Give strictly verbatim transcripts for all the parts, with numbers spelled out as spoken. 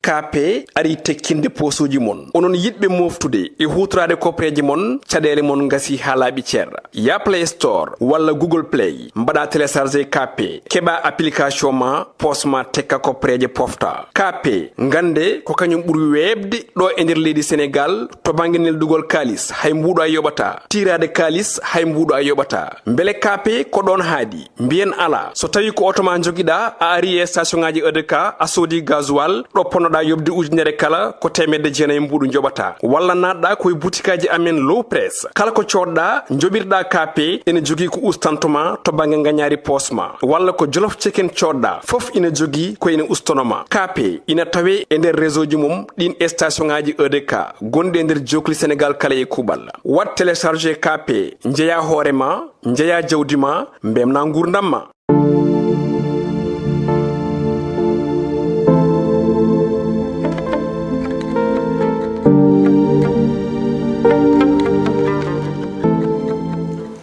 Kaape arii tekkinde poosuuji mon. Onon yiɗɓe mooftude e huutoraade koppereeje mon, caɗeele mon ngasii haa laaɓi cer. Yah Play Store walla Google Play, mbaɗaa télécharger Kaape, keɓaa application ma, poos ma tekka koppereeje pofta. Kaape, ngannde ko kañum ɓuri weeɓde ɗo e nder leydi Senegaal to bannge neldugol kaalis, hay mbuuɗo a yoɓataa. Tiiraade kaalis, hay mbuuɗo a yoɓataa. Mbele Kaape ko ɗoon haaɗi? Mbiyen alaa. So tawii ko oto ma njogiɗaa, a arii e station ŋaaji E D K, a soodii gasoil, ɗo ponnoɗaa yoɓde ujunere kala, ko teemedde jeenayi mbuuɗu njoɓataa. Walla naatɗaa ko e butikaaji amen Low Press. Kala ko coodɗaa, njoɓirɗaa Kaape, ene jogii ko ustanto ma to bannge ngañaari poos ma. Walla ko Jolof Chicken coodɗaa, fof ina jogii ko ene ustono ma. Kaape ina tawee e nder réseau ji mum ɗiin e station ŋaaji E D K gonɗi e nder jookli Senegaal kala e kuuɓal. Waɗ télécharger Kaape, njeyaa hoore ma, njeyaa jawdi ma, mbeltinaa nguurndam ma.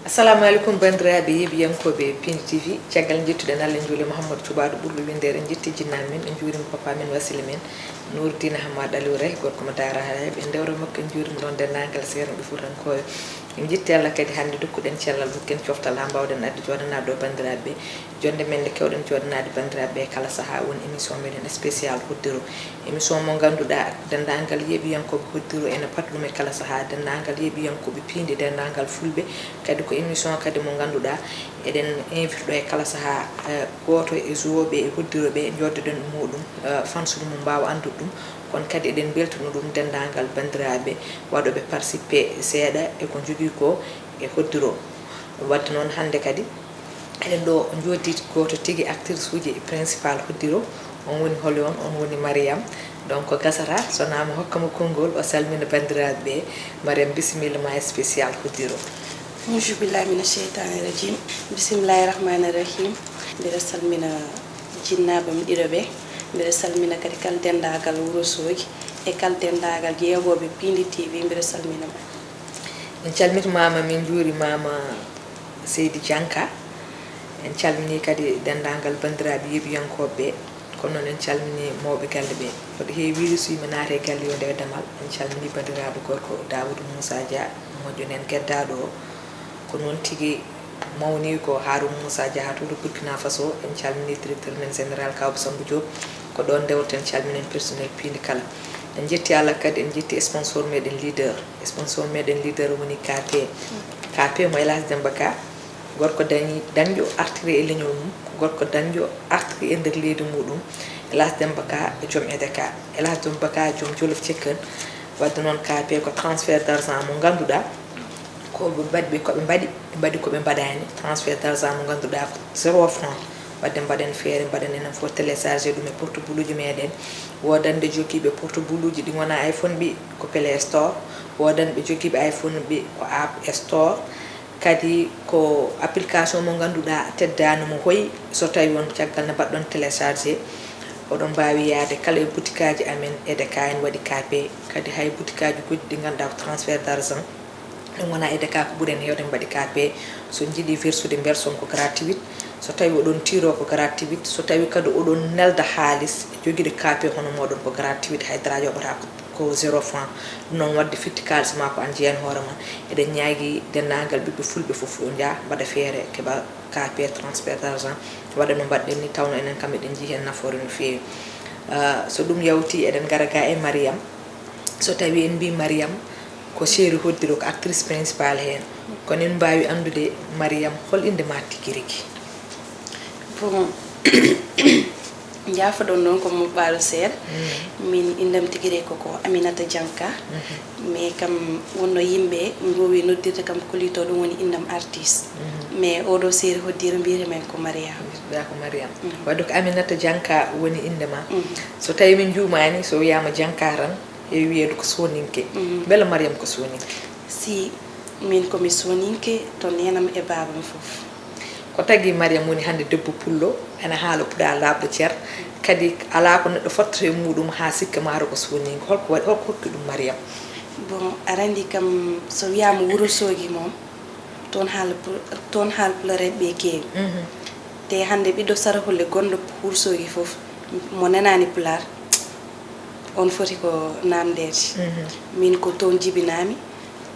Assalamu aleykum, banndiraaɓe yeeɓiyankooɓe Pindi T V. Caggal njettuɗen Allah, njuulen Muhammadu Cuɓaaɗo ɓurɗo winndeere, en njetti jinnaaɓe men, en njuurima papa men, wasila men, Nuurdiina Hammaat Aliw Reh, gorko mo Daara Haleeɓe, e ndewre makko en njuurima ɗoon denndaangal seernaaɓe fuutankooɓe. En njetti Allah kadi hannde dokkuɗen cellal, hokkuɗen coftal haa mbaawɗen addude jooɗanaade ɗo banndiraaɓe ɓe. Jonnde men nde keewɗen jooɗanaade banndiraaɓe ɓe kala sahaa, woni émission meɗen spécial Hoddiro. Émission mo ngannduɗaa denndaangal yeeɓiyankooɓe Hoddiro ene paɗ ɗum e kala sahaa, denndaangal yeeɓiyankooɓe Piindi, denndaangal Fulɓe. Kadi ko émission kadi mo ngannduɗaa eɗen invite ɗo e kala sahaa, eh, gooto e joueuɓe e Hoddiro ɓe, njooɗoɗen e muɗum, eh, fansuɓe mum mbaawa anndude ɗum. Kono kadi eɗen mbeltano ɗum denndaangal banndiraaɓe waɗooɓe participer seeɗa e ko njogii ko e Hoddiro. Waɗde noon hannde kadi eɗen ɗo njooddi gooto tigi actrice uji principal Hoddiro. On woni holi on? On woni Mariam. Donc ko gasata so naama hokkama konngol, o salmina banndiraaɓe ɓe. Mariam, bisimilla ma e spécial Hoddiro. Auzubillahi mina sheytaani rajim. Bisimillahi rahmaani rahim. Mbiɗa salmina jinnaaɓe am ɗiɗo ɓe. Mbiɗa salmina kadi kala denndaagal Wuro Soogi e kala denndaagal jeeygooɓe Piindi T V. Mbiɗa salmina ɓe. En calmitimaama, min njuurimaama Seydi Janka. En calminii kadi denndaangal banndiraaɓe yeeɓiyankooɓe ɓe. Kono noon en calminii mawɓe galle ɓe. Ko ɗo heewi wiide so yimɓe naati e galle yo ndewe damal. En calminii banndiraaɗo gorko Daawuda Muusa Dia, moƴƴo neen geddaaɗo o. Ko noon tigi mawniiko Haaruna Muusa Dia to Burkina Faso. En calminii directeur men général Kawba Samba Diop. Ko ɗoon ndewten, calminen personnel Piindi kala. En njetti Allah kadi, en njetti sponsor meɗen leader. Sponsor meɗen leader woni K P. K P mo Elhadj Demba Ka. Gorko dañi-, dañƴo artiri e leñol mum, ko gorko dañƴo artiri e nder leydi muɗum. Elhadj Demba Ka, joom E D K. Elhadj Demba Ka, joom Jolof Chicken. Waɗde noon K P ko transfert d'argent mo ngannduɗaa, ko ɓe mbaɗi, ɓe ko ɓe mbaɗi, ɓe mbaɗi ko ɓe mbaɗaani. Transfert d'argent mo ngannduɗaa ko zéro franc. Waɗde mbaɗen feere, mbaɗen enen fof télécharger ɗum e portable uji meɗen. Woodan ɓe jogiiɓe portable uji ɗi ngonaa iPhone ɓi ko Play Store. Woodan ɓe jogiiɓe iPhone ɓi ko App Store. Kadi ko application mo ngannduɗaa teddaani mo hoyi, so tawii on caggal nde mbaɗɗon télécharger, oɗon mbaawi yahde kala e butikaaji amen, E D K en waɗi K P, kadi hay butikaaji goɗɗi ɗi ngannduɗaa ko transfert d'argent, ɗum wonaa E D K ko ɓuri en heewde mbaɗi K P. So njiɗi versude mberson ko gratuit, so tawii oɗon tiiroo ko gratuit, so tawii kadi oɗon nelda haalis e jogiiɗo K P hono mooɗon ko gratuit, hay dara yoɓataa ko ko zéro franc. Ɗum noon waɗde firti kaalis ma ko aan jeyan hoore ma. Eɗen ñaagii denndaangal ɓiɓɓe fulɓe fof yo njaah mbaɗa feere keɓa K P, transfert d'argent, waɗa no mbaɗɗen ni, tawno enen kam eɗen njii heen nafoore no feewi. Ah, so ɗum yawti eɗen ngara ga e Mariam. So tawii en mbii Mariam ko chéri Hoddiro, ko actrice principal heen. Kono en mbaawi anndude Mariam hol innde ma tigi rigi? Bon, njaafoɗon noon ko moɓɓaɗo seeɗa. Mm. Min inndam tigi rigi ko, ko Aminata Janka. Mhm. Mais kam wonno yimɓe ngoowi noddirde kam Kulito, ɗum woni inndam artiste. Mhm. Mais oɗo chéri Hoddiro mbiyete men ko Mariam. Mbiyete ko Mariam. Mhm. Wadde ko Aminata Janka woni innde ma. Mhm. So tawii min njuumaani, so wiyaama Janka tan, heewi wiyeede ko sooninke. Mhm. Mbela Mariam ko sooninke? Si, min ko mi sooninke to neenam e baabam fof. Ko tagi Mariam woni hannde debbo pullo, ene haala pulaar laaɓɗo cer, kadi alaa ko neɗɗo fottata e muɗum haa sikka maaro ko sooninke. Holko waɗi, holko hokki ɗum Mariam? Bon, aɗa anndi kam, so wiyaama Wuro Soogi moom, toon haala pu-, toon haala pulareeɓe ɓe keewi. Mhm. Te hannde ɓiɗɗo sarahulle gonɗo Wuro Soogi fof, mo nanaani pulaar, On foti ko naamndeede. Min ko toon jibinaami,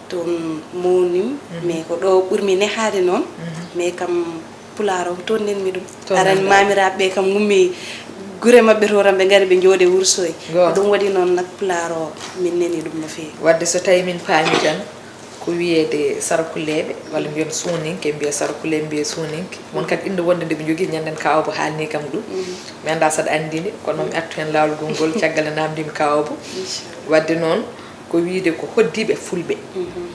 toon mawnim, mais ko ɗo ɓurmi nehaade noon, mais kam pulaar o ko toon nenmi ɗum. Aran maamiraaɓe ɓe kam ngummi gure maɓɓe to tan ɓe ngari ɓe njooɗe Wursoy. Ko ɗum waɗi noon nak pulaar o min neni ɗum no feewi. Waɗde so tawi min paami tan ko wiyeede Sarakulleeɓe, walla mbiyon Suuninke, mbiya Sarakulleeɓe, mbiya Suuninke. Won kadi innde wonde nde ɓe njogii, ñanden Kaaw Ba haalni kam ɗum. Mi anndaa saɗa anndi nde, kono mi artu heen laawol gongol caggal nde naamndimi Kaaw Ba. Waɗde noon ko wiyde ko hoddiiɓe fulɓe.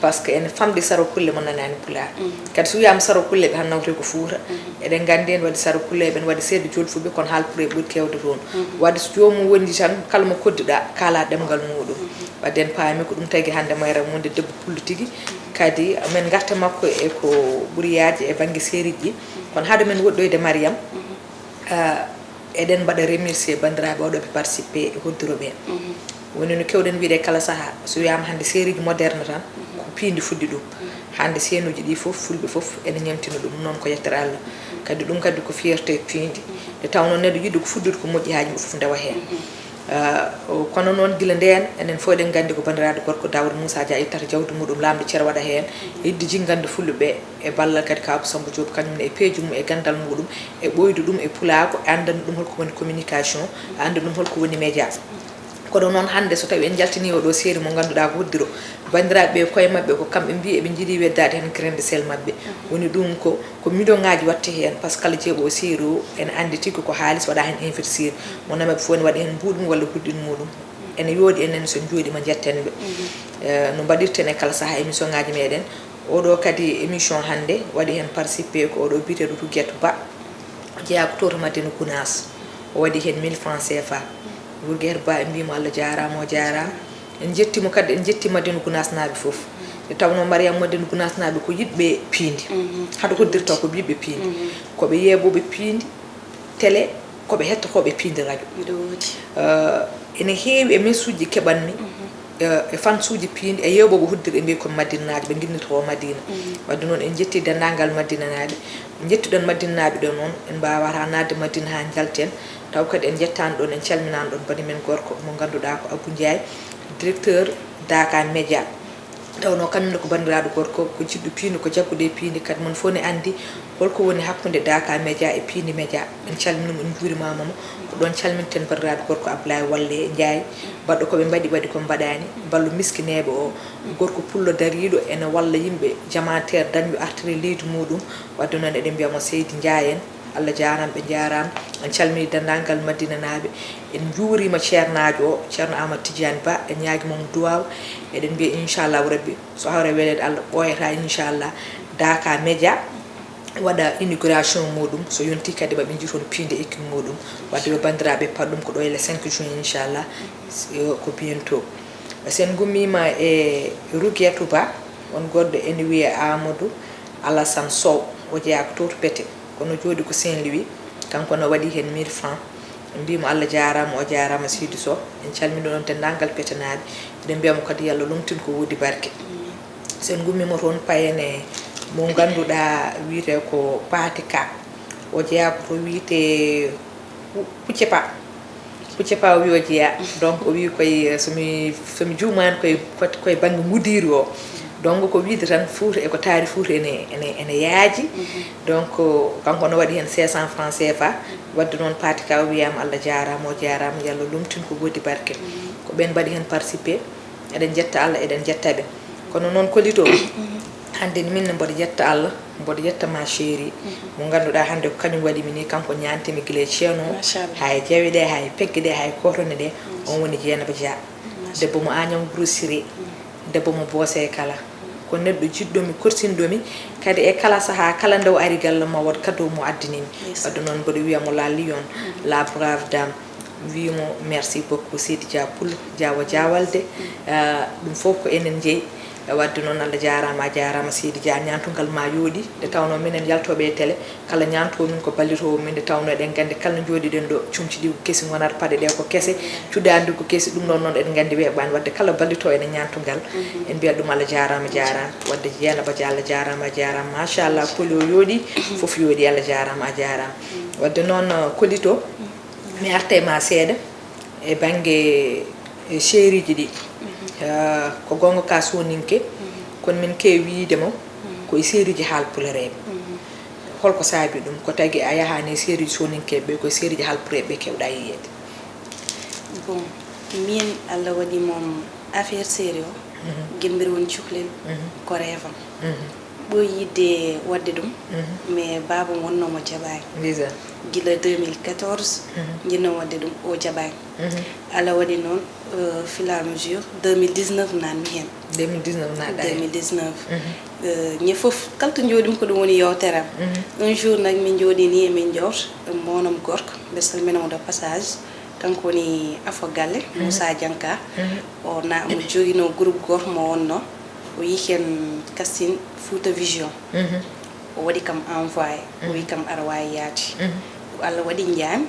Par ce que ene famɗi Sarakulle mo nanaani pulaar. Kadi so wiyaama Sarakulle ɓe tan nawte ko Fuuta. Eɗen nganndi en waɗi Sarakulle ɓen waɗi seeɗa jolfuɓe kono haalpure ɓuri kewde toon. Waɗde so joomum wondi tan kala mo kodduɗa kaala ɗemngal muɗum. Waɗde en paami ko ɗum tagi hannde mayram wonde debbo pullo tigi. Kadi min ngarta makko e ko ɓuri yaajde e bannge seeriji ɗi. Kono hade min woɗɗoyde Mariam, ah, eɗen mbaɗa remercier banndiraaɓe oɗo ɓe participer e hoddiro ɓe. Woni no kewɗen wiide kala saha so wiyama hannde seeriji moderne tan ko piindi fuddi ɗum. Hannde seenuji ɗi fof fulɓe fof ene ñamtina ɗum noon ko yettere Allah. Kadi ɗum kadi ko fierté piindi nde tawno neɗɗo yiɗɗo ko fuddude ko moƴƴi haaji mum fof ndewa heen. Ah, o- kono noon gila ndeen enen fof eɗen nganndi ko banndiraaɗo gorko Daouda Moussa Dia ittata jawdi muɗum laamɗo ceer waɗa heen. Yidde jinngande fulɓe ɓe e ballal kadi Kaaw Ba Sammba Joob kañum ne e peeje mum e ganndal muɗum e ɓooyde ɗum e pulaagu e anndanɗe ɗum holko woni communication, e annda ɗum holko woni média. Kono noon hannde so tawi en njaltini oɗo seeri mo ngannduɗaa ko hoddiro banndiraaɓe ɓe koye maɓɓe ko kamɓe mbiyi eɓe njiɗi weddaade heen grain de sel maɓɓe. Woni ɗum ko ko million ngaaji watte heen par ce que kala jeeɓo o seeri o ene anndi tigi ko haalis waɗa heen investir. Mo namaɓe fof ene waɗi heen mbuuɗum walla huɗɗin muɗum. Ene yooɗi enen so en njooɗima njetten ɓe. Eh, no mbaɗirten e kala saha émission ngaaji meɗen. Oɗo kadi émission hannde waɗi heen participé ko oɗo biyeteeɗo Ruguetou Ba. O jeyaa ko to to Madina Gounass. O waɗi heen mille francs C F A. Ruguetou Ba en mbiyimo Allah jaaraama o jaaraama. En njettimo kadi en njetti Madina Gounass naaɓe fof. Nde tawno Mariam Madina Gounass naaɓe ko yiɗɓe piindi. Hade hoddirta ko yiɗɓe piindi. Ko ɓe yeeɓooɓe piindi télé, ko ɓe hettotooɓe piindi radio. Miɗo woodi. Eh, ene heewi e message uji keɓanmi, eh, e fans uji piindi, e yeeɓooɓe hoddiri ɓe mbiyi ko Madinaajo, ɓe nginnitoo Madina. Waɗde noon en njetti denndaangal Madinanaaɓe. Njettuɗen Madinanaaɓe ɗo noon, en mbaawata naatde Madina haa njalten. Taw kadi en njettaani ɗoon, en calminaani ɗoon bani men gorko mo ngannduɗaa ko Abou Ndiaye, directeur Daaka Média. Tawnoo kañum ne ko banndiraaɗo gorko, ko jiɗɗo piindi, ko jagguɗo e piindi, kadi mon fof ne anndi holko woni hakkunde Daaka Média e Piindi Média. En calminii mo, en njuurimaama mo. Ko ɗoon calminten banndiraaɗo gorko Ablaye Walle Ndiaye, mbaɗɗo ko ɓe mbaɗi, waɗi ko mbaɗaani, mballo miskineeɓe o, gorko pullo dariiɗo ene walla yimɓe, jamateer dañɓe artiri leydi muɗum. Waɗde noon eɗen mbiya mo seydi Ndiaye en. Allah jaaraama, ɓe njaaraama. En calminii denndaangal Madinanaaɓe. En njuuriima ceernaajo o, Ceerno Amadou Tidiane Ba, en ñaagii mo duwaaw. Eɗen mbiya inchallahu rabbi, so hawre weleede Allah ɓooyata inchallah. Daaka Média waɗa inauguration muɗum, so yontii kadi maɓe njiy toon piindi équipe muɗum. Waɗde yo banndiraaɓe paɗ ɗum ko ɗo e le cinq juin inchallah, ko bientôt. So en ngummiima e Ruguetou Ba, on goɗɗo ene wiyee Amadou Alassane Sow, o jeyaa ko to to Pete. Kono jooɗi ko Saint-Louis, kanko ne waɗi heen mille francs. En mbiyii mo Allah jaaraama, o jaaraama seydi Sow. En calminii ɗoon denndaangal petenaaɓe. Eɗen mbiya mo kadi yo Allah lomtin ko woodi barke. So en ngummiima toon payen e mo ngannduɗaa wiyetee ko Paati Ka. O jeyaa ko to wiyetee Pu- Puccepa. Puccepa o wi o jeyaa. Donc o wi koye, so mi, so mi juumaani koye, koye bannge ngudiiru o. Donc ko wiide tan Fuuta e ko taari Fuuta ene, ene, ene yaaji. Donc kanko no waɗi heen cinq cents francs C F A. Waɗde noon Paati Ka o wiyaama Allah jaaraama, o jaaraama, yo Allah lomtin ko woodi barke. Ko ɓeen mbaɗi heen participé. Eɗen njetta Allah, eɗen njetta ɓe. Kono noon Kolito, hannde ni min ne mboɗo yetta Allah, mboɗo yetta ma chérie. Mo ngannduɗaa hannde ko kañum waɗi mi ni, kanko ñaantimi gila e ceeno, haa e jawe ɗe, haa e pegge ɗe, haa e kootone ɗe. On woni Jeynaba Dia. Debbo mo Agnam Wuro Siré, debbo mo Boose kala. Ko neɗɗo jiɗɗo mi, korsinɗo mi, kadi e kala sahaa, kala nde o ari galle ma, wood cadeau mo addani mi. Waɗde noon mboɗo wiya mo la lion, la brave dame. Wii mo merci beaucoup Seydi Dia Pullo, Diawa Diawalde. Ah, ɗum fof ko enen jeyi. E waɗde noon Allah jaaraama, a jaaraama Seydi Dia, ñaantungal ma yooɗi. Nde tawnoo minen yaltooɓe e télé, kala ñaantoo min ko ballitoowo min, nde tawnoo eɗen nganndi kala no njooɗiɗen ɗo, comci ɗi ko kesi ngonata, paɗe ɗe ko kese, cuɗaandi ko kesi, ɗum ɗoon noon eɗen nganndi weeɓaani. Waɗde kala ballitoowo ene ñaantungal, en mbiyat ɗum Allah jaaraama, jaaraama. Waɗde Jeynaba Dia, Allah jaaraama, a jaaraama, machallah, koli o yooɗi, fof yooɗi, Allah jaaraama, a jaaraama. Waɗde noon, Kolito, mi arta e ma seeɗa e bannge E seeriji ɗi, ah, ko goonga ka soninke, kono min keewi wiyde mo ko e seeriji haalpulareeɓe. Holko saabi ɗum? Ko tagi a yahaani e seeriji soninkeeɓe ɓe, ko e seeriji haalpulareeɓe ɓe kewɗa yiyeede? Bon, min Allah waɗi moom affaire série o, gila mbiɗa woni cukalel, ko rêve am. Ɓooyi yiɗde waɗde ɗum, mais baaba am wonnoo mo jaɓaani. Ndeysan. Gila deux mille quatorze, njiɗnoo waɗde ɗum, o jaɓaani. Allah waɗi noon, euh, fur et à mesure, deux mille dix-neuf naatmi heen. Deux mille dix-neuf naatɗa heen. Deux mille dix-neuf. Euh, ñe fof, kala to njooɗiimi ko ɗum woni yewtere am. Un jour nag min njooɗii nii emin njewta, moono am gorko, mbeɗa salmina mo de passage, kanko woni Afo Galle, Moussa Dianka. O na, omo joginoo groupe gooto mo wonnoo, o yiyi heen casting Fouta Vision. O waɗi kam envoyé, o wi kam aɗa waawi yaade. Ko Allah waɗi njaami,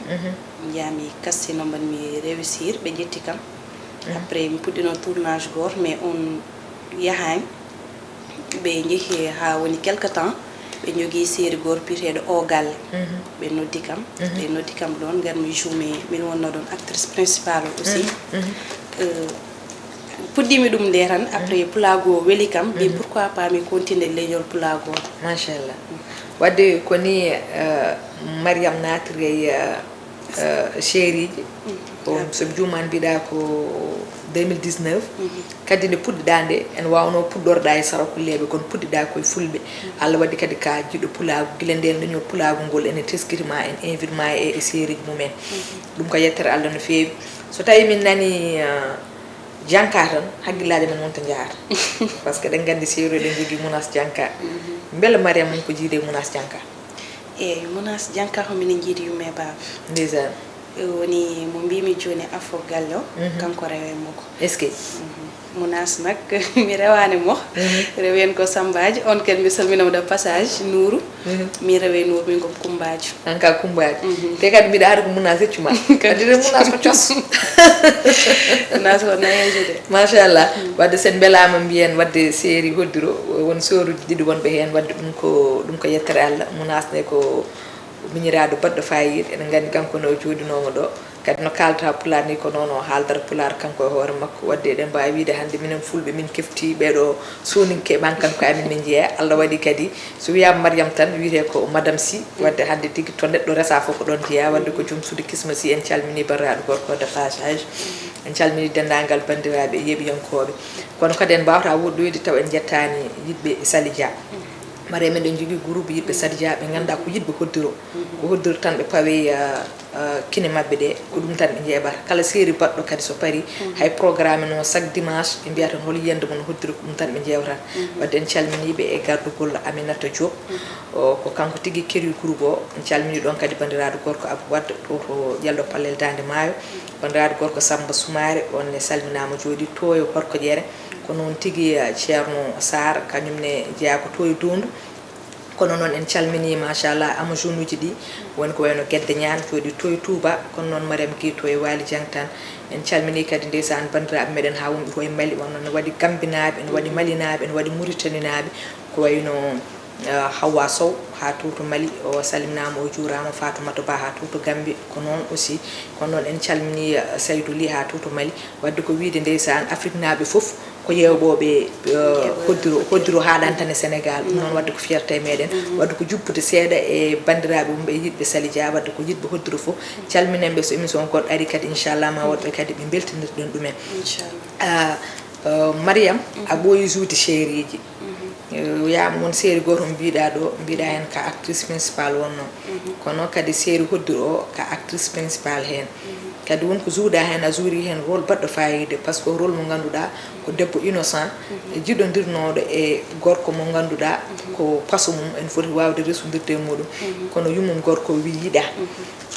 njaami casting o mbaɗmi réussir, ɓe ƴetti kam. Après mi puɗɗino tournage gooto, mais on yahaani. Ɓe njehi haa woni quelque temps, ɓe njogii série gooto biyeteeɗo O Galle. Ɓe noddi kam, ɓe noddi kam ɗoon, ngarmi joué, min wonnoo ɗoon actrice principale aussi. Euh, puɗɗiimi ɗum nde tan, après pulaagu o weli kam, mbi pourquoi pas mi continue leñol pulaagu o. Machallah. Waɗde ko ni, eh, Mariam naatiri e, eh, eh, seeriji. Ko, so mi juumaani, mbiɗa ko deux mille dix-neuf. Kadi nde puɗɗiɗa nde, en waawno puɗɗorɗa e sarakulleeɓe, kono puɗɗiɗa ko e fulɓe. Allah waɗi kadi ka jiɗɗo pulaagu, gila nden leñol pulaagu ngol ene teskiti ma, en invite ma e, e seeriji mumen. Ɗum ko yettere Allah no feewi. So tawi min nani, eh, Dianka tan, hakkillaaji men wonta njaar. Parce que eɗen nganndi seeriji eɗen njogii Mounass Dianka. Mbele Mariam won ko jiidi e Mounass Dianka? Eeyi, Mounass Dianka ko minen njiidi yumma e baaba. Ndeysan. Woni mo mbimi jooni Afo Galle o, kanko rewe mo ko. Est-ce que? Mounass nag, mi rewaani mo. Rewen ko Sambaaji, on ken mi salmina mo de passage, Nourou. Mi rewe Nourou, min ko Kumbaaji. An ka Kumbaaji. Te kadi mbiɗa haɗa ko Mounass heccu ma. Kadi de Mounass ko cos. Mounass ko nayeejo de. Machallah. Waɗde sen mbelaama mbiyen waɗde seeri hoddiro, won sooruji ɗiɗi wonɓe heen, waɗde ɗum ko, ɗum ko yettere Allah. Mounass ne ko miñiraaɗo baɗɗo faayiida, eɗen nganndi kanko ne o jooɗinooma ɗo. Kadi no kaalata pulaar ni ko noon o haaldata pulaar kanko e hoore makko. Waɗde eɗen mbaawi wiyde hannde minen fulɓe min kefti ɓeeɗo soninkeeɓe han kanko amin min njeeya. Allah waɗi kadi so wiyaama Mariam tan wiyetee ko Madame Sy. Waɗde hannde tigi to neɗɗo resa fof ko ɗoon jeyaa. Waɗde ko joom suudu Kisma Sy, en calminii banndiraaɗo gorko de passage. En calminii denndaangal banndiraaɓe yeeɓiyankooɓe. Kono kadi en mbaawata woɗɗoyde taw en njettaani yiɗɓe Sali Dia. Mariam, eɗen njogii groupe yiɗɓe Sali Dia ɓe ngannduɗaa ko yiɗɓe hoddiro. Ko hoddiro tan ɓe pawe, ah, ah, kine maɓɓe ɗe, ko ɗum tan ɓe njeeɓata. Kala seeri baɗɗo kadi so parii, hay programme noon chaque dimanche, ɓe mbiya tan hol yiyannde mon hoddiro, ko ɗum tan ɓe njeewata. Waɗde en calminii ɓe e gardugol Aminata Diop. O, ko kanko tigi kerii groupe o. En calminii ɗoon kadi banndiraaɗo gorko Abou Wade, to, to Jallo Pallel Daande Maayo. Banndiraaɗo gorko Samba Soumaré, on ne salminaama, jooɗii to e Horkoƴere. Ko noon tigi, eh, Ceerno Saar, kañum ne jeyaa ko to e Doondu. Kono noon en calminii, machallah, Amazonuuji ɗi, woni ko wayno Gedde Ñaan, jooɗii to e Touba. Kono noon Mariam Guèye to e Waali Jang tan. En calminii kadi, ndeysaan, banndiraaɓe meɗen haa wonɓe ko e Mali, wonno ne waɗi Gambinaaɓe, ene waɗi Malinaaɓe, ene waɗi Muritaninaaɓe, ko wayno, eh, Hawwa Sow haa to, to Mali, o salminaama, o juuraama, Fatoumata Ba haa to, to Gambi, ko noon aussi. Kono noon en calminii, eh, Saydou Ly haa to, to Mali. Waɗde ko wiyde, ndeysaan, Afriknaaɓe fof ko yeeɓooɓe, eh, hoddiro, hoddiro haaɗanta ne Sénégal. Ɗum noon waɗde ko fierté meɗen. Waɗde ko juppude seeɗa e banndiraaɓe wonɓe e yiɗɓe Sali Dia, waɗde ko yiɗɓe hoddiro fof. Calminen ɓe, so émission goɗɗo ari kadi, inchallah, ma woɗɓe kadi ɓe mbeltinirɗen ɗumen. Inchallah. Ah, eh, Mariam, a ɓooyi joude seeriji. Eh, wiyaama won seeri gooto mo mbiɗa ɗo, mbiɗa heen ka actrice principale wonno. Kono kadi seeri hoddiro o ka actrice principale heen. Kadi won ko jouda heen, a jouri heen rôle baɗɗo fayida, par ce que rôle mo ngannduɗaa ko debbo innocent, e jiɗondirnooɗo e gorko mo ngannduɗaa ko paso mum, en foti waawde resondirde e muɗum. Kono yummum gorko wi yiɗa.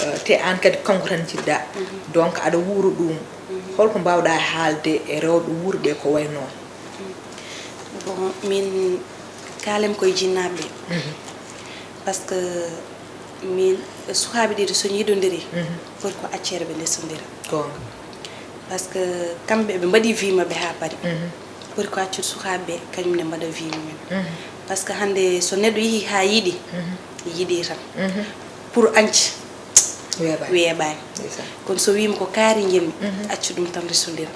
Eh, te aan kadi kanko tan jiɗɗa. Donc aɗa wuuro ɗum. Holko mbaawɗa haalde e rewɓe wuurɓe ko wayi noon? Bon, min kaalem koye jinnaaɓe ɓe. Par ce que min, sukaaɓe ɗiɗo so njiɗondiri, foti ko accere ɓe ndesondira. Goonga. Par ce que kamɓe ɓe mbaɗi vie maɓɓe haa paari. Foti ko accude sukaaɓe ɓe, kañum ne mbaɗa vie mumen. Par ce que hannde so neɗɗo yehi haa yiɗi, yiɗi tan. Pour añde, Weeɓaani. Weeɓaani. Ndeysaan. Kono so wiima ko kaari njiɗmi, accu ɗum tan resondira.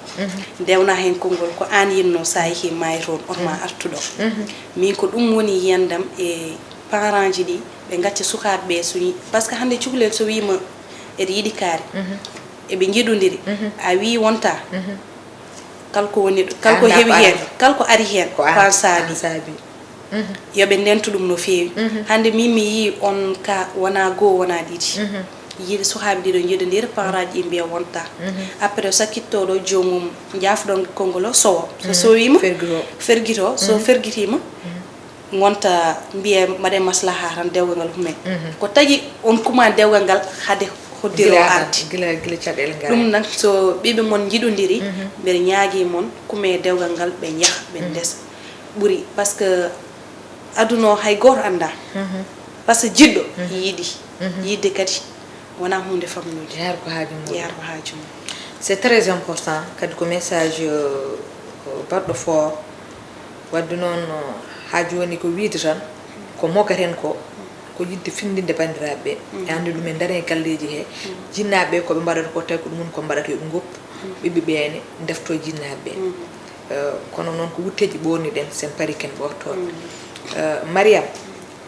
Ndewna heen konngol, ko aan yiɗno, so a yehii maayi toon, on ma artuɗo. Min ko ɗum woni yiyandam e parentji ɗi, ɓe ngacca sukaaɓe ɓe so ñi-, parce que hannde cukalel so wiima eɗe yiɗi kaari, eɓe njiɗondiri, a wii wonta, kala ko woni ɗo, kala ko heɓi heen, kala ko ari heen, ko aan saabi. Yo ɓe ndento ɗum no feewi. Hannde min mi yii on ka wonaa goo, wonaa ɗiɗi. Yiide sukaaɓe ɗiɗo njiɗondira, parentji ɗi mbiya wonta. Après, sakkittooɗo joomum, jaafoɗon konngol o, sowo. So sowiima, fergito. So fergitiima, ngonta mbiye mbaɗe maslaha tan, dewgal ngal hume. Ko tagi on kuma dewgal ngal hade hoddiro arde. Gila, gila caɗeele ngara. Ɗum nan, so ɓiɓɓe mon njiɗondiri, mbeɗa ñaagi mon, kume dewgal ngal, ɓe njaha, ɓe ndesa. Ɓuri, parce que aduna o hay gooto annda. Parce que jiɗɗo yiɗi. Yiɗde kadi wonaa huunde famnude. Yaar ko haaju mum. Yaar ko haaju mum. C'est très important, kadi ko message, euh, baɗɗo fort. Wadde noon, haa jooni ko wiyde tan, ko mokaten ko, ko yiɗde finndinde banndiraaɓe ɓe. E anndude ɗum en ndarii e galleeji he, jinnaaɓe ɓe ko ɓe mbaɗata ko, tawi ko ɗum woni ko mbaɗata, yo ɓe ngoppu ɓiɓɓe ɓe ne, ndeftoo jinnaaɓe ɓe. Eh, kono noon ko wutteeji ɓoorniɗen, sen parii ken ɓoortooɓe. Eh, Mariam,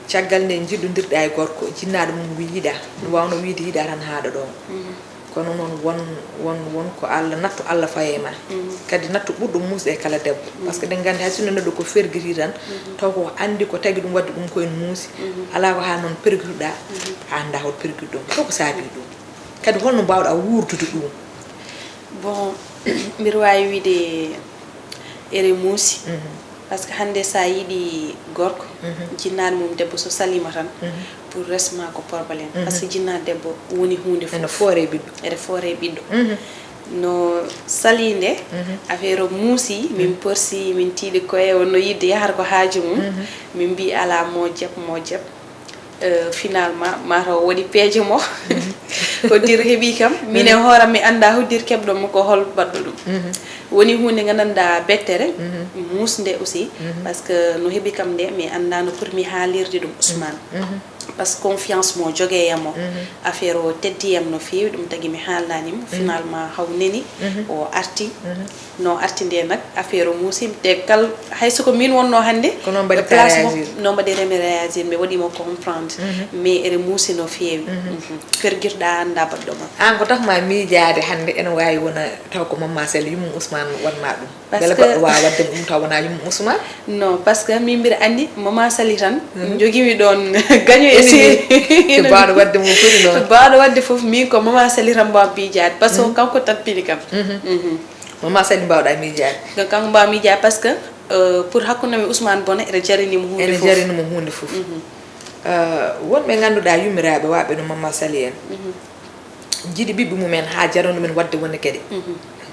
caggal nde njiɗondirɗaa e gorko, jinnaaɗo mum wi yiɗaa, no waawnoo wiyde yiɗaa tan haaɗa ɗoon. Kono noon won, won, won ko Allah, nattu Allah faye ma. Kadi nattu ɓurɗo muusde e kala debbo. Parce que eɗen nganndi hay sinno neɗɗo ko fergiti tan, taw ko anndi ko tagi ɗum waɗde ɗum ko en muusi. Alaa ko haa noon pergituɗaa, a anndaa hol pergiti ɗum. Ko ko saabii ɗum? Kadi holno mbaawɗaa wuurdude ɗum? Bon, mbiɗa waawi wiyde eɗe muusi. Parce que hannde so a yiɗi gorko, jinnaaɗo mum debbo so saliima tan, pour reste ma ko problème. Parce que jinnaaɗo debbo woni huunde fof. Ene foore e ɓiɗɗo. Ene foore e ɓiɗɗo. No salii nde, affaire o muusi, min porsi, min tiiɗi koye, wonno yiɗde yahata ko haaju mum. Min mbii alaa, mo jab, mo jab. Eh, finalement, mataw o waɗi peeje mo. Hoddir heɓi kam. Min e hooram mi annda hoddir keɓɗo mo, ko hol baɗɗo ɗum. Woni huunde nde nganndanɗaa bettere, muusnde aussi, parce que no heɓi kam nde, mi annda no pour mi haalirde ɗum Ousmane. Parce que confiance mo jogee yam o, affaire o teddi yam no feewi, ɗum tagi mi haalnani mo. Finalement, haw neni, o arti. No arti nde nak, affaire o muusi, te kal, hay so ko min wonno hannde, ko noon mbaɗirta place mo, réagir. No mbaɗirmi réagir, mi waɗi mo comprendre. Mais eɗe muusi no feewi. Fergirɗa annda baɗɗo ma. Aan ko tax ma miijaade hannde ene waawi wona taw ko Mamma Sali yummum Ousmane waɗ ma ɗum. Parce que baɗɗo waawa waɗde ɗum taw wona yummum Ousmane. Non, parce que min mbiɗa anndi Mamma Sali tan, jogimi ɗoon gaño e seeri. Ko baawɗo waɗde mo foti noon. Baawɗo waɗde fof, min ko Mamma Sali tan mbaawmi miijaade, parce que kanko tampini kam. Mamma Sali mbaawɗa miijaade. Donc kanko mbaawmi miijaade, parce que, euh, pour hakkunde mi Ousmane Bona, ene jarini mo huunde fof. Ene jarini mo huunde fof. Euh, wonɓe ngannduɗaa yummiraaɓe waawɓe no Mamma Sali en, njiɗi ɓiɓɓe mum en haa jarani ɗum en waɗde wonde geɗe.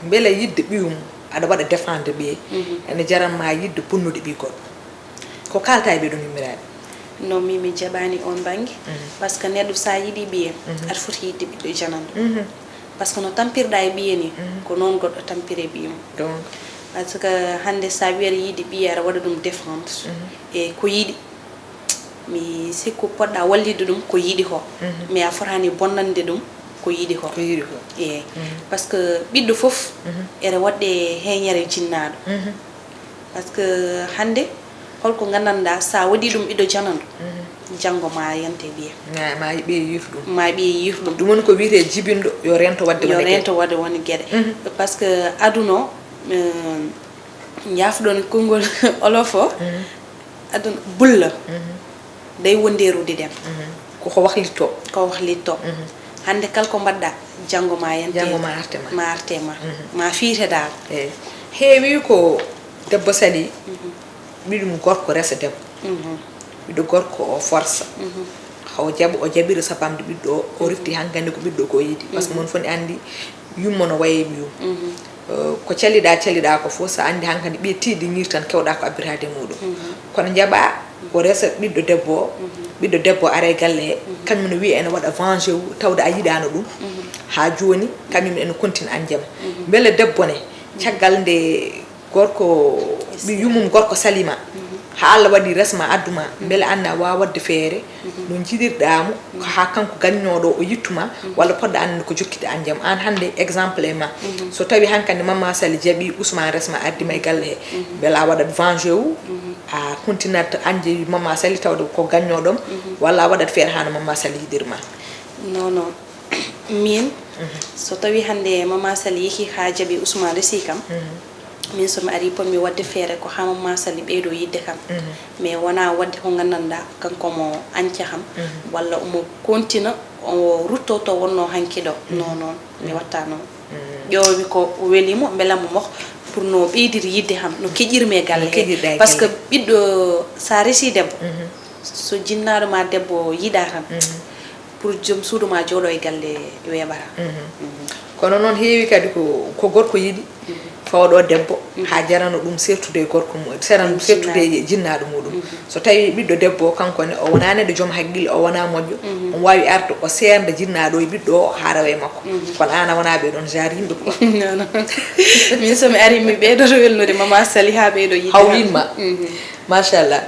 Mbele yiɗde ɓiyum aɗa waɗa défendre ɓiye, ene jaran ma yiɗde bonnude ɓiy goɗɗo? Ko kaalta e ɓee ɗoon yummiraaɓe? Non, min mi jaɓaani oon bannge. Parce que neɗɗo so a yiɗi ɓiye, aɗa foti yiɗde ɓiɗɗo jananɗo. Parce que no tampirɗa e ɓiye ni, ko noon goɗɗo tampiri e ɓiyum. Donc, parce que hannde so a wi aɗa yiɗi ɓiye, aɗa waɗa ɗum défendre e ko yiɗi. Mi sikku poɗɗa wallitde ɗum ko yiɗi ko. Mais a fotaani bonnande ɗum ko yiɗi ko. Ko yiɗi ko. Eey. Parce que ɓiɗɗo fof ene waɗde heeñere jinnaaɗo. Parce que hannde, holko nganndanɗaa, so a waɗii ɗum ɓiɗɗo jananɗo, janngo ma yante ɓiye. Ma, ma ɓiye yiitu ɗum. Ma ɓiye yiitu ɗum. Ɗum woni ko wiyetee jibinɗo, yo rento waɗde wonde geɗe. Yo rento waɗde wonde geɗe. Parce que aduna o, eh, njaafɗon konngol olof o, aduna bulla. Day wondeerude ɗen. Ko ko wahlitto. Ko wahlitto. Hannde kala ko mbaɗɗa, janngo ma yante. Janngo ma arte ma. Ma arte ma. Ma fiite dal. Eey. Heewi ko debbo sali, ɓiɗɗum gorko resa debbo. Ɓiɗɗo gorko o forsa. O jaɓa, o jaɓiri sappamde ɓiɗɗo o, o refti hankadi ko ɓiɗɗo ko yiɗi. Parce que mon fof ne anndi yumma no wayi e ɓiyum. Eh, ko caliɗa, caliɗa ko fof, so anndi hankadi ɓiye tiiɗi ñiir tan kewɗa ko abbitaade e muɗum. Kono jaɓa ko resa ɓiɗɗo debbo o, ɓiɗɗo debbo o ara e galle he, kañum ne wiya ene waɗa venger wu, tawde a yiɗano ɗum. Haa jooni, kañum ene continue an jam. Mbele debbo ne, caggal nde gorko, ɓi yummum gorko salima, Haa Allah waɗi resma addu ma, mbele aan a waawa waɗde feere no njiɗirɗaa mo, haa kanko gaññooɗo o yiɗtu ma, walla poɗɗa annde ko jokkita aan jam? Aan hannde, exemple e ma, so tawi hankadi Mama Sali jaɓi Ousmane resma addi ma e galle he, mbele a waɗat vengé wu, a continat aan jeyi Mama Sali tawde ko gaññooɗo ma, walla a waɗat feere haa no Mama Sali yiɗir ma? Non, non. Min, so tawi hannde Mama Sali yehi haa jaɓi Ousmane resi kam, min so mi ari, pon mi waɗde feere ko haa Mama Sali ɓeydo yiɗde kam. Mais wona waɗde ko nganndanɗaa kanko mo añca kam, walla omo kontina o rutto to wonno hanki ɗo. Non, non, mi watta noon. Ƴoowi ko weli mo, mbela mo mok pour no ɓeydir yiɗde kam, no keƴirmi e galle he. Parce que ɓiɗɗo, sa resi debbo, so jinnaaɗo ma debbo yiɗaa tan, pour joom suudu ma jooɗo e galle weeɓata. Kono noon heewi kadi ko, ko gorko yiɗi fawɗo debbo, haa jarano ɗum sertude e gorko mum, serano ɗum sertude e jinnaaɗo muɗum. So tawi ɓiɗɗo debbo o, kanko ne, o wonaa neɗɗo joom haqqille, o wonaa moƴƴo, omo waawi arde o seernda jinnaaɗo e ɓiɗɗo o haa rawa e makko. Kono aan a wonaa ɓee ɗoon genre yimɓe quoi. Non, non. Min so mi ari, mi ɓeydoto welnude Mama Sali haa ɓeydo yiɗde. Haw yimma. Machallah.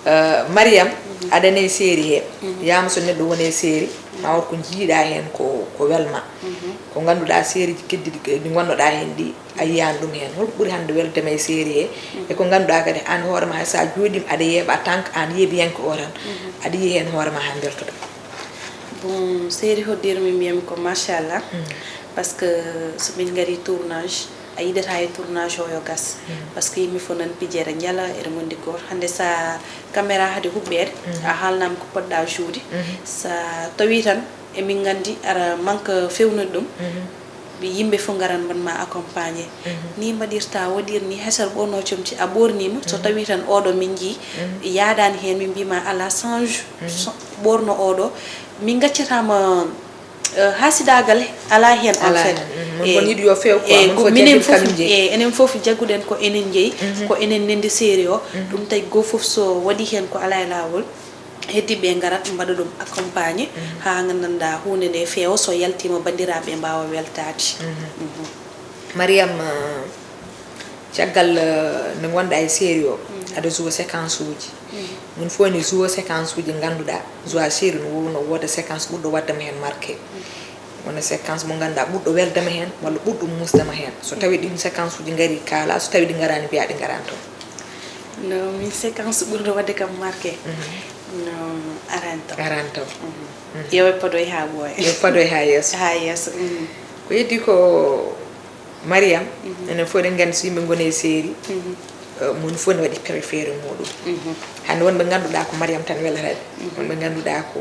Eh, Mariam, aɗa nani série he. Yiyama so neɗɗo woni e série, ma wot ko njiiɗa heen ko, ko welma. Ko ngannduɗaa série ji keddiɗi ɗi ngonnoɗaa heen ɗi, a yiyaani ɗum heen. Holko ɓuri hannde weldema e série he? E ko ngannduɗaa kadi aan hoore ma, hay so a jooɗiima aɗa yeeɓa, tant que aan yeeɓiyanke o tan, aɗa yiya heen hoore ma haa mbeltoɗaa. Bon, série hoddiri, min mbiyami ko machallah. Parce que so min ngari tournage, a yiɗata e tournage o yo gas. Parce que yimɓe fof nan pijere njala, eɗe ngondi gooto. Hannde sa caméra hade huɓɓeede, a haalnaama ko poɗɗa juude. Sa tawi tan emin nganndi aɗa manque fewnude ɗum, yimɓe fof ngaran mbaɗ ma accompagné. Ni mbaɗirta, waɗir ni, hesar ɓorno comci, a ɓornima. So tawi tan oɗo min njii yaadani heen, min mbima ala change, ɓorno oɗo. Min gaccatama, eh, hasidaagal alaa heen en fait. Mon yiɗi yo feew quoi, eh, mon fof minen fof, eh, enen fof jagguɗen ko enen njeyi, ko enen nendi série o. Ɗum tawi goo fof so waɗi heen ko alaa e laawol, heddi ɓe ngarat mbaɗa ɗum accompagné haa nganndanɗaa huunde nde feewa, so yaltiima banndiraaɓe mbaawa weltaade. Mariam, eh, caggal, eh, nde ngonɗa e série o, aɗa jouer séquence uji. Mon fof ne jouer séquence uji ngannduɗaa, jouer série no wowno wooda séquence ɓurɗo waɗdema heen marqué. Wona séquence mo ngannduɗaa ɓurɗo weldema heen walla ɓurɗo musdema heen. So tawi ɗin séquence uji ngari kaala, so tawi ɗi ngaraani mbiya ɗi ngaraani toon. No, min séquence ɓurɗo waɗde kam marqué. No, arani taw. Arani taw. Yo padoy haa ɓooya. Yo padoy haa yeeso. Haa yeeso. Ko heddi ko Mariam, enen fof eɗen nganndi so yimɓe ngoni e série, eh, mon fof ne waɗi préféré muɗum. Hannde wonɓe ngannduɗaa ko Mariam tan welata ɓe. Wonɓe ngannduɗaa ko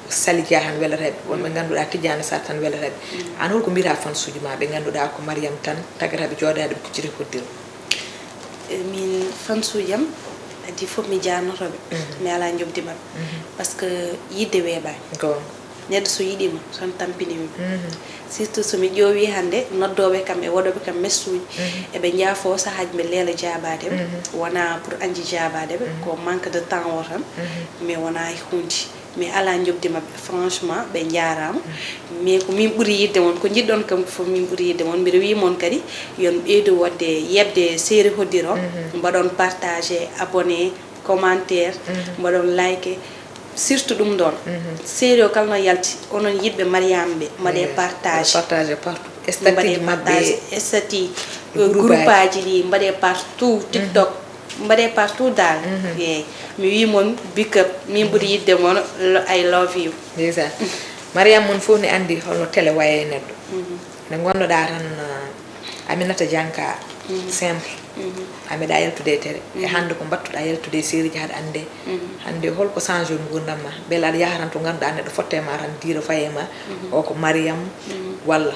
Sali Dia tan welata ɓe. Wonɓe ngannduɗaa Tidiane Sarr tan welata ɓe. Aan holko mbiyata fans uji ma ɓe ngannduɗaa ko Mariam tan tagata ɓe jooɗaade ɓe kucciti hoddiro? Eh, min fans uji am, adii fof mi jaarnoto ɓe. Mi alaa njoɓdi maɓɓe. Parce que yiɗde weeɓaani. Goonga. Neɗɗo so yiɗiima tan tampini mi. Surtout so mi ƴoowi hannde noddooɓe kam e waɗooɓe kam message uji, eɓe njaafoo sahaaji mbe leela jaabaade ɓe. Wonaa pour añde jaabaade ɓe, ko manque de temps o tan. Mais wonaa e huunde. Mi alaa njoɓdi maɓɓe, franchement, ɓe njaaraama. Mais ko min ɓuri yiɗde mon, ko njiɗɗon kam ko fof min ɓuri yiɗde mon. Mbiɗa wiyi mon kadi, yon ɓeydu waɗde yeɓde série hoddiro, mbaɗon partagé, abonné, commentaire, mbaɗon like, surtout ɗum ɗon. Série o kala no yalti, onon yiɗɓe Mariam ɓe, mbaɗe partagé. Partagé partout. Statut maɓɓe. Statut, groupe aji ɗi, mbaɗe partout, TikTok, mbaɗe partout dal. Eeyi, mi wi mon big up, min ɓuri yiɗde mon, lo- I love you. Déjà. Mariam, mon fof ne anndi holno télé waye e neɗɗo. Nde ngonnoɗaa tan, uh, Aminata Dianka, simple. A meeɗa yaltude e télé. E hannde ko mbattuɗaa yaltude e série ji haɗa annde. Hannde holko changé nguurndam ma? Mbele aɗa yaha tan to ngannduɗaa neɗɗo fotte ma tan diira faye ma. O ko Mariam walla?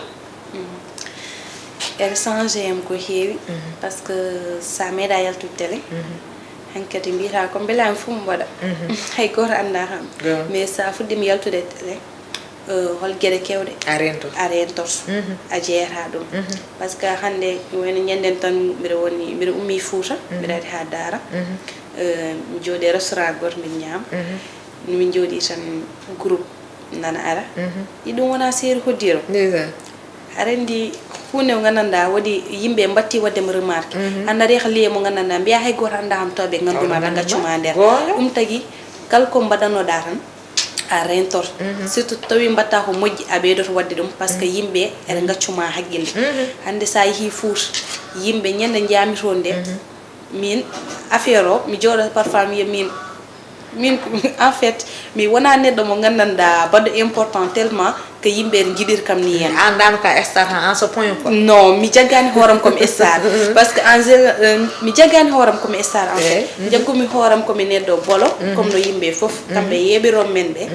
Ene changé am ko heewi, parce que sa meeɗa yaltude télé, hankadi mbiyata ko mbela mi fof mi waɗa. Hay gooto annda kam. Mais sa fuɗɗiima yaltude télé, eh, hol geɗe kewɗe a reentoto. A jeeyata ɗum. Parce que hannde wayno ñanden tan mbiɗa woni, mbiɗa ummi Fuuta, mbiɗa ari haa Daara. Eh, mi jooɗi e restaurant gooto mbiɗa ñaama. Min jooɗi tan groupe nana ara. Ɗi ɗum wona série hoddiro. Aɗa anndi Huunde mo nganndanɗaa woodi yimɓe mbatti waɗde mo remarque. Annda reeha liye mo nganndanɗaa mbiya hay gooto annda ham to ɓe nganndu ma ɓe ngaccu ma nder. Ɗum tagi kala ko mbaɗanoɗaa tan a rentor. Surtout tawi mbatta ko moƴƴi a ɓeydoto waɗde ɗum parce que yimɓe ene ngaccu ma haqqille. Hannde sa yeehi Fuuta yimɓe ñande njami toon nde min affaire o mi jooɗo parfois mi wiya min min en fait mi wona neɗɗo mo nganndanɗaa baɗɗo important tellement que yimɓe ene njiɗir kam ni hen. An dano ka star ha en ce point quoi. Non, mi jaggani hooram comme star parce que en général mi jaggani hooram comme star en fait jaggumi hooram comme neɗɗo bolo comme no yimɓe fof kamɓe yeɓiron men ɓe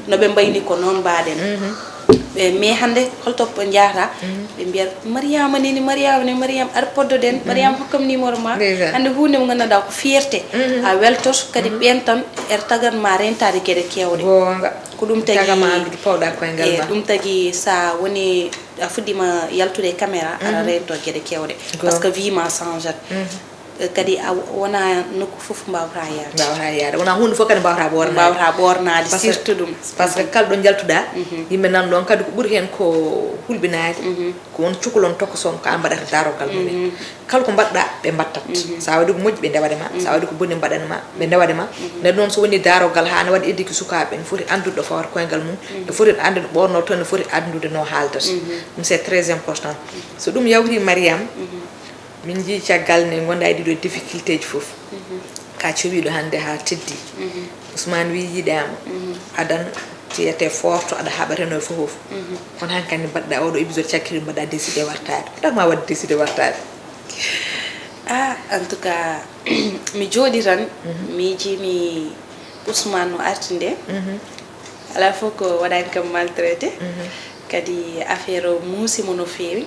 no ɓe mbayni ko noon mbaɗen. Ɓe mais hannde holto njahata ɓe mbiyat, mariama neni mariama ne mariama ar poddoɗen mariama hokkam numéro ma. Hannde hunde mo nganndanɗaa ko fierté a weltoto kadi ɓen tan ere tagat ma rentade geɗe kewɗe. Ko ɗum tagi tagama andude pawɗa koyngal ma ɗum tagi sa woni a fuɗɗima yaltude e caméra aɗa rento geɗe kewɗe parce que vie ma changeat. Kadi a wona nokku fof mbawata yaade. Mbawata yaade wona hunde fof kadi mbawata ɓornade mbawata ɓornade. Surtout ɗum parce que kala ɗo jaltuɗa yimɓe nan ɗon kadi ko ɓuuri hen ko hulɓinade ko won cukalon tokoson ko an mbaɗata darogal mumen. Kala ko mbaɗɗa ɓe mbattat sa waɗi ko moƴƴi ɓe ndewade ma sa waɗi ko boni mbaɗan ma ɓe ndewade ma. Nde noon so woni darogal ha ne waɗi ediki sukaɓe ne foti andude ɗo fawata koyngal mum ne foti andude ɓornoto ne foti andude no haaldata. Ɗum c'est très important. So ɗum yawti mariam min jii caggal ne gonda e ɗiɗo difficulté ji fof ka cowiɗo hannde ha teddi. Ousmane wi yiɗama adan tiyete forto aɗa haɓateno e fofof. Kono hankandi mbaɗɗa oɗo épisode cakkiri mbaɗa décidé wartade ko ɗakma waɗde décidé wartade? Ah en tout cas mi jooɗi tan miijimi Ousmane no arti nde alaa fof ko waɗani kam maltraité. Kadi affaire o muusimo no feewi.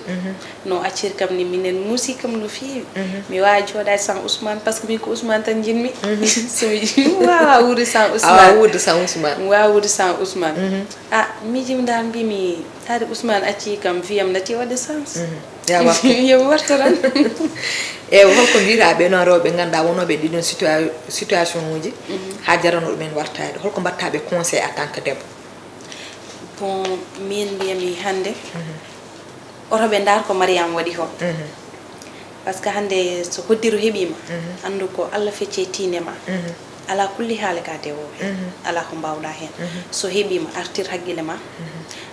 No accir kam ni minen muusi kam no feewi. Mi wawa jooɗade sans Ousmane parce que min ko Ousmane tan jinmi. Somi wawa wuude sans Ousmane. Wuude sans Ousmane. Mi wawa wuude sans Ousmane. Ah miijimi dal mbimi tadi Ousmane acci kam fiyam nati waɗde sens. Yawa yomi warta tan. Eyi holko mbiyta ɓe noon rewɓe ngannduɗaa wonooɓe ɗiɗon situation uji haa jarano ɗumen wartaade holko mbaɗta ɓe conseil en tant que debbo? Bon min mbiyami hannde oto ɓe ndaar ko Mariama waɗi ko. Parce que hannde so hoddiro heɓiima anndu ko Allah fecce tiinde ma. Alaa kulli haali ka dewo heen alaa ko mbaawɗaa heen. So heɓiima artir haqqille ma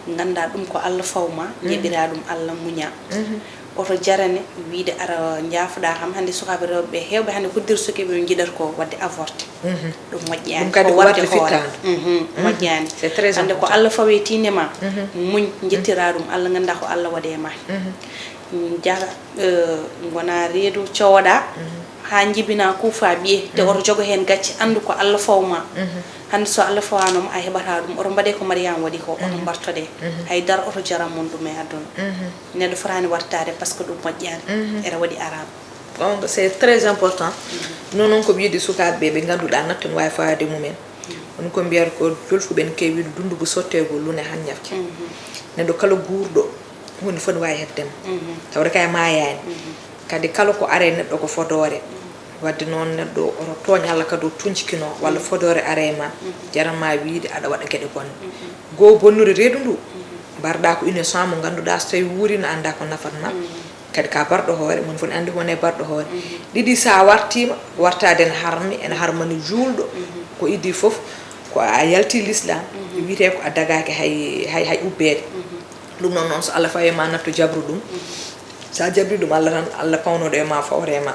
nganndaa ɗum ko Allah faw ma njeɓiraa ɗum Allah muñaa. Oto jarane wiyde ara njaafoɗaa kam hannde sukaaɓe rewɓe ɓe heewɓe hannde hoddiro sukaaɓe ɓe njiɗata ko waɗde avorté. Ɗum moƴƴaani ko warde hoore. Moƴƴaani hannde ko Allah fawe tiinde ma muñ njettiraa ɗum Allah nganndaa ko Allah waɗe ma. Jara ngona reedu cowoɗa ha jibina kuufa ɓiye te oto jogo hen gacce andu ko Allah fawma. Hande so Allah fawano ma a heɓata ɗum oto mbaɗe ko Mariama waɗi ko oto mbartoɗe. Hay dara oto jaram mon ɗum e aduna. Neɗɗo fotani wartade parce que ɗum moƴƴani era waɗi arabe. Donc c'est très important. Non non ko wiide sukaɓe ɓe ganduɗa natton wawi fawade mumen. Woni ko mbiyata ko jolfuɓe ne kewi wiide dundugu sottegol lune han ñafke. Neɗɗo kala guurɗo hunde foti wawi heddema tawde kay mayani. Kadi kala ko are neɗɗo ko fodore. Wadde noon neɗɗo oto tooñ Allah kadi o tuncikino walla fodore are ma jaranma wiide aɗa waɗa geɗe bonne. Goo bonnude reedu ndu mbarɗa ko innocent mo ganduɗa so tawi wuurino anda ko nafatma. Kadi ka barɗo hoore mon foti andi ko wone barɗo hoore. Ɗiɗi sa wartima wartade ene harmi ene harmani juulɗo. Ko idi foof ko a yalti l'islam wiyete ko a dagaki hay hay hay ubbeede. Ɗum noon noon so Allah fawi ma nattu jabru ɗum sa jabri ɗum Allah tan Allah pawnoɗo e ma fawre ma.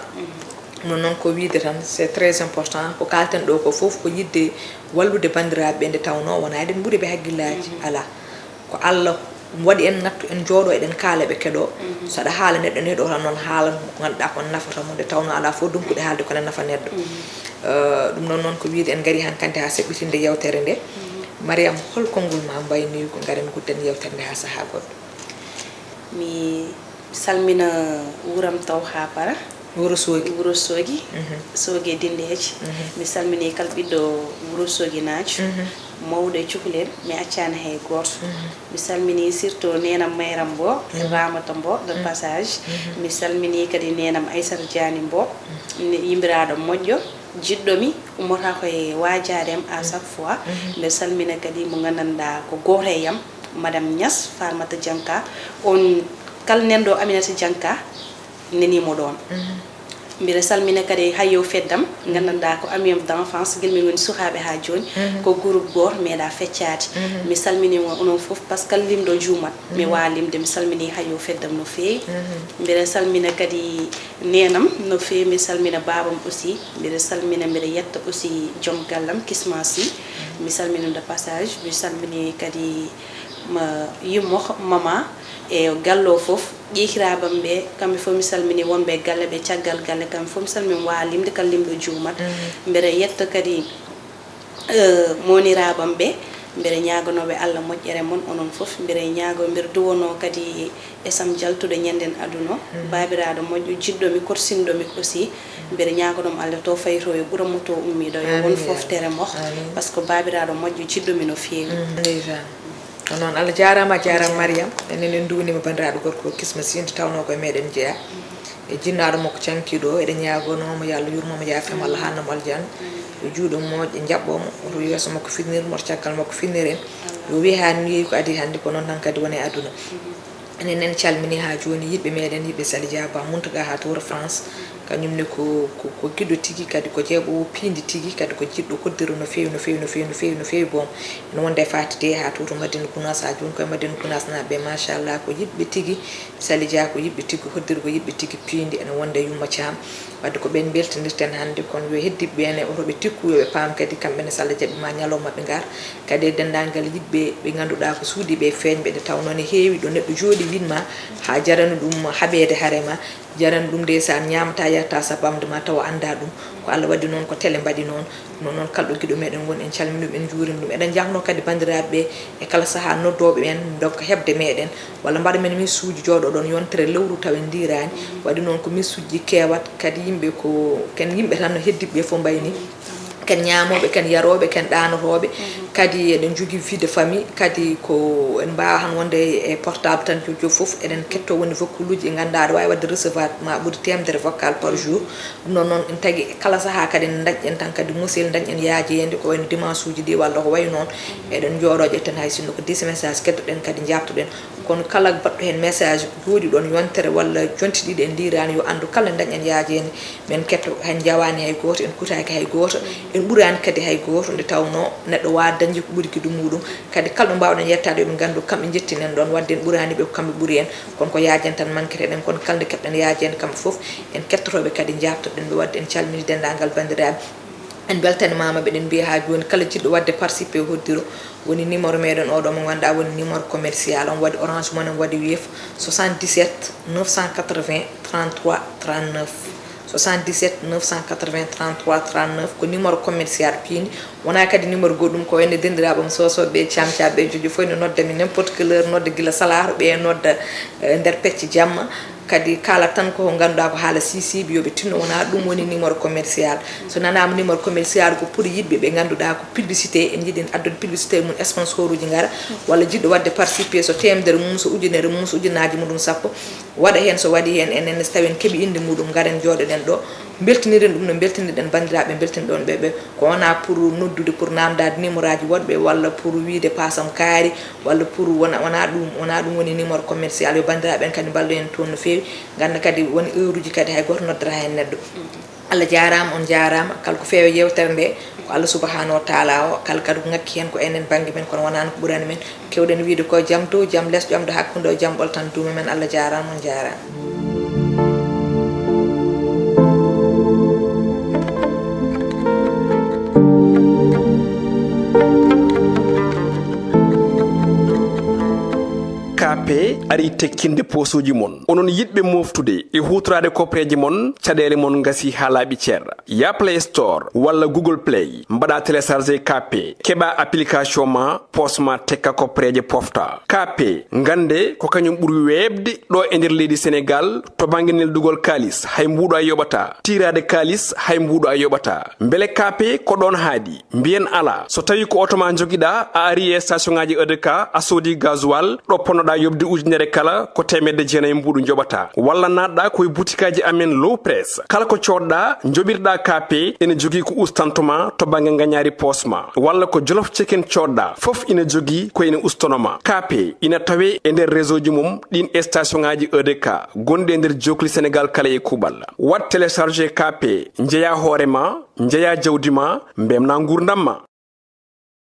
Ɗum noon noon ko wiide tan c'est très important ko kalten ɗo ko foof ko yidde wallude bandiraɓe ɓe nde tawno wona eɗen ɓuuri ɓe haqqillaji ala. Ko Allah waɗi en nattu en jooɗo eɗen kaala ɓe keɗo. So aɗa haala neɗɗo neɗo tan noon haala ko ganduɗa kon nafata mo nde tawno ala fof donkuɗe haalde kone nafa neɗɗo. Ɗum noon noon ko wiide en gari hankandi ha seɓɓitinde yewtere nde. Mariam hol konngol ma mbayni ko garen gudden yewtere nde ha saaha goɗɗo? Mi salmina wuram taw ha para. Wuro Soogi. Wuro Soogi. Soogi e Dindeeji. Mi salmini kala ɓiɗɗo Wuro Soogi naajo. Mawɗo e cukalel mi accani hay gooto. Mi salmini surtout nenam mayram mbo Ramata mbo de passage. Mi salmini kadi nenam Aysata Diani mbo yimbiraɗo moƴƴo jiɗɗo mi ummotako e wajaade am à chaque fois. Mbeɗa salmina kadi mo gandanɗa ko gooto e yam madame Niass Farmata Dianka on. Kala nenɗo Aminata Janka, neniimo ɗoon. Mbiɗa salmina kadi Hayyo Feddam, nganndanɗaa ko ami am d'enfance, gila min ngoni sukaaɓe haa jooni. Ko groupe gooto, meeɗaa feccaade. Mi salminiima onon fof, par ce que kala limɗo juumat. Mi waawaa limde, mi salminii Hayyo Feddam no feewi. Mbiɗa salmina kadi neenam no feewi, mi salmina baabam aussi. Mbiɗa salmina, mbiɗa yetta aussi joom gallam, Kisma Sy. Mi salminiima de passage, mi salminii kadi ma yummo, mama, e galle o fof, ƴeekiraaɓe am ɓe, kamɓe fof mi salminii, wonɓe e galle ɓe, caggal galle, kamɓe fof mi salminii, mi waawaa limde, kala limɗo juumat. Mbeɗa yetta kadi, eh, mooniraaɓe am ɓe, mbeɗa ñaaganoo ɓe Allah moƴƴere mon, onon fof, mbeɗa ñaago, mbeɗa duwanoo kadi Esam Jaltuɗo ñannden aduna o, baabiraaɗo moƴƴo, jiɗɗo mi, korsinɗo mi aussi, mbeɗa ñaaganoo mo Allah to fayto, yo ɓuran mo to ummiiɗo, yo won fof tere mo, par ce que baabiraaɗo moƴƴo, jiɗɗo mi no feewi. Ndeysaan. Ko noon, Allah jaaraama, a jaaraama, Mariam. Enen en nduwniima banndiraaɗo gorko o, Kisma Sy, nde tawnoo ko e meeɗen jeyaa. E jinnaaɗo makko cankiiɗo o, eɗen ñaagonoo mo yo Allah yurmo mo, yaafee mo, Allah haalna mo aljanna. Yo juuɗe moƴƴe njaɓɓo mo, oto yeeso makko fitnir mo, oto caggal makko fitnir en. Yo wii haa nii ko adii hannde, ko noon tan kadi woni e aduna. Enen en calminii haa jooni yiɗɓe meeɗen, yiɗɓe Sali Dia Ba Mountaga haa to wuro France. Kañum ne ko, ko, ko giɗo tigi, kadi ko jeeɓoowo piindi tigi, kadi ko jiɗɗo hoddiro no feewi, no feewi, no feewi, no feewi, no feewi boom. Ene wonde e Faati Dey haa to, to Madina Gunaas, haa jooni ko e Madina Gunaas naaɓe, machallah, ko yiɗɓe tigi. Sali Dia ko yiɗɓe tigi, hoddiro ko yiɗɓe tigi piindi, ene wonde e Yumma Caam. Wadde ko ɓeen mbeltinirten hannde, kono yo heddiiɓe ɓe ne, oto ɓe tikku, yo ɓe paam kadi kamɓe ne, so Allah jaɓii ma ñalawma ɓe ngar. Kadi e denndaangal yiɗɓe ɓe ngannduɗaa ko suuɗiiɓe e feeñɓe, nde tawnoo ne heewi ɗo neɗɗo jooɗi wiɗ ma haa jarani ɗum haɓeede hare ma, jarani ɗum ndeysaan ñaamata yarta sabu ɓamde ma tawa anndaa ɗum. Ko Allah waɗi noon, ko tele mbaɗi noon. Ɗum noon, kala ɗo giɗo meeɗen woni, en calmini ɗum, en njuurima ɗum. Eɗen njahnoo kadi banndiraaɓe ɓe e kala sahaa noddooɓe ɓeen ndokka heɓde meeɗen, walla mbaɗa men misuuji, jooɗoɗon yontere lewru taw en ndiiraani. Waɗi noon ko misuuji keewat kadi yimɓe ko ken yimɓe tan no heddiiɓe ɓe fof mbayni. Ken ñaamooɓe, ken yarooɓe, ken ɗaanotooɓe. Kadi eɗen njogii vie de famille, kadi ko en mbaawaa tan wonde e portable tan, jojo fof eɗen kettoo woni vocal uji ɗi ngannduɗaa aɗa waawi waɗde recevoir ma ɓuri teemedere vocal par jour. Ɗum noon, noon en tagi kala sahaa kadi en ndañƴen tan kadi musil, ndañƴen yaajeende ko wayno dimanche uji ɗi walla ko wayi noon. Eɗen njooɗoo ƴetten hay sinno ko dix message keddoɗen kadi njaabtoɗen. Kono kala baɗɗo heen message jooɗi ɗoon yontere walla jonte ɗiɗi en ndiiraani, yo anndu kala ndañƴen yaajeende. Men ketto, en njawaani hay gooto, en kutaaki hay gooto, en ɓuraani kadi hay gooto, nde tawnoo neɗɗo waawaa dañde ko ɓuri giɗo muuɗum. Kadi kala ɗo mbaawɗen yettaade, yo ɓe nganndu kamɓe njettinen ɗoon, wadde en ɓuraani ɓe ko kamɓe ɓuri en. Kono ko yaajeende tan manquete ɗen, kono kala nde keɓɗen yaajeende kamɓe fof, en kettotoo ɓe kadi njaabtoɗen ɓe, wadde en calmini denndaangal banndiraaɓe. En mbeltaniima, eɗen mbiya haa jooni kala jiɗɗo waɗde participer hoddiro, woni numéro meeɗen oɗo mo ngannduɗaa woni numéro commercial, on waɗi Orange Money, on waɗi Wave, soixante-dix-sept neuf cent quatre-vingts trente-trois trente-neuf. Soixante-dix-sept neuf cent quatre-vingts trente-trois trente-neuf ko numéro commercial piindi, wonaa kadi numéro goɗɗum, ko wayno denndiraaɓe am Soosooɓe ɓe, Caam Caam ɓe, jojo fof ne nodda mi n'importe quelle heure, nodda gila salaaru, ɓe nodda, eh, nder pecce jamma. Kadi kala tan ko ngannduɗaa ko haala sisiiɓe, yo ɓe tinno, wonaa ɗum woni numéro commercial. So nanaama numéro commercial ko pour yiɗɓe ɓe ngannduɗaa ko publicité, en njiɗi en addude publicité mum, sponsor uji ngara, walla jiɗɗo waɗde participer, so teemedere mum, so ujunere mum, so ujunnaaji muɗum sappo, waɗa heen, so waɗi heen, enen so tawi en keɓi innde muɗum, ngaren njooɗoɗen ɗo, mbeltiniren ɗum no mbeltinirɗen banndiraaɓe, mbeltiniɗon ɓe, ɓe. Ko wonaa pour noddude, pour naamndaade numéro aji woɗɓe, walla pour wiyde paasam kaari, walla pour wona, wonaa ɗum, wonaa ɗum woni numéro commercial. Yo banndiraaɓe ɓen kadi mballu en toon no feewi, ngannda kadi won heure uji kadi hay gooto noddata heen neɗɗo. Allah jaaraama, on jaaraama. Kala ko feewi yeewtere nde, ko Allah subhanahu wa taala o, kala kadi ko ŋakki heen ko enen bannge men, kono wonaano ko ɓurani men. Keewɗen wiyde ko jam dow, jam les, ƴamɗo hakkunde o, jam ɓolo tan duuma men. Allah jaaraama, on jaaraama. K P ari tekkinde poosuuji mon. Onon yiɗɓe mooftude e huutoraade koppereeje mon, caɗeele mon ngasii haa laaɓi cer. Yaa Play Store walla Google Play, mbaɗa télécharger K P, keɓa application ma, poos ma tekka koppereeje pofta. K P, ngannde ko kañum ɓuri weeɓde ɗo e nder leydi Senegaal to bannge neldugol kaalis, hay mbuuɗo a yoɓataa. Tiiraade kaalis, hay mbuuɗo a yoɓataa. Mbele K P ko ɗoon haaɗi? Mbiyen alaa. So tawii ko oto ma njogiɗaa, a arii e station ŋaaji E D K, a soodii gasoil, ɗo ponnoɗaa yoɓde ujunere Kala ko teemedde jeenayi mbuuɗu njoɓata, walla naatɗa ko e butikaaji amen Low Press. Kala ko coodɗa, njoɓirɗa K P, ene jogii ko ustantoma to bannge ngañaari poosma, walla ko Jolof Chicken coodɗa, fof ina jogii ko ene ustanoma. K P ina tawe e nder réseau ji mum ɗin station ŋaaji E D K gonɗi e nder jookli Sénégal kala e kuuɓal. Waɗ télécharger K P, njeya hoore ma, njeya jawdi ma, mbemna nguurndam ma.